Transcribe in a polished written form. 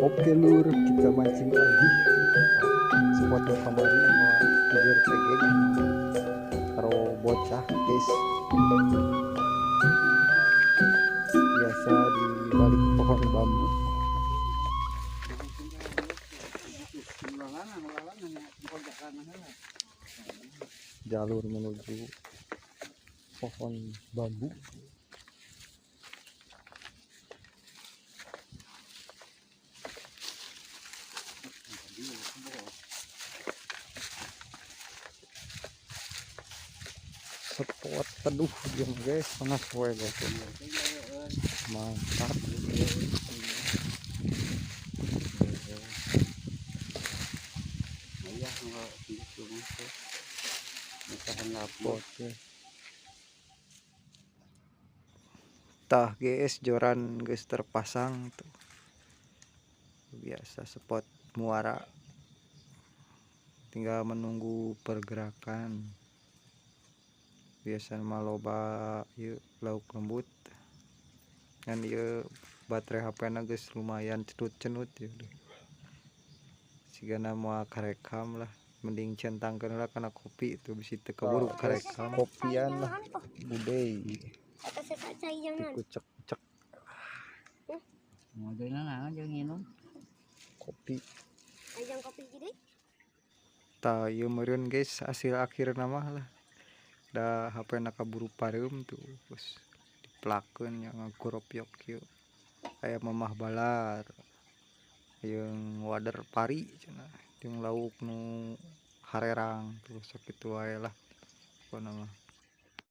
Oke lur, kita mancing lagi. Spot kamari mau pijer pegek karo bocah guys. Biasa di balik pohon bambu. Jalur menuju pohon bambu. Spot teduh diam guys, panas wae guys. Mantap. Tah guys, joran guys terpasang tuh. Biasa spot muara. Tinggal menunggu pergerakan. Biasa mah loba ieu lauk lembut. Ngan ieu baterai HP na geus lumayan cenut-cenut ya. Sigana moal karekam lah, mending centangkeun heula kana kopi itu bisi teu keburu karekam. Kopian lah budey. Dikucek-kucek. Kopi. Tah ieu meureun guys hasil akhir mah lah. Da HP na kaburu pareum tuh, terus diplakeun nya ngagoropyok kieu. Aya mamah balar jeung wader pari cenah, jeung lauk nu harerang terus sakitu wae lah pokona mah.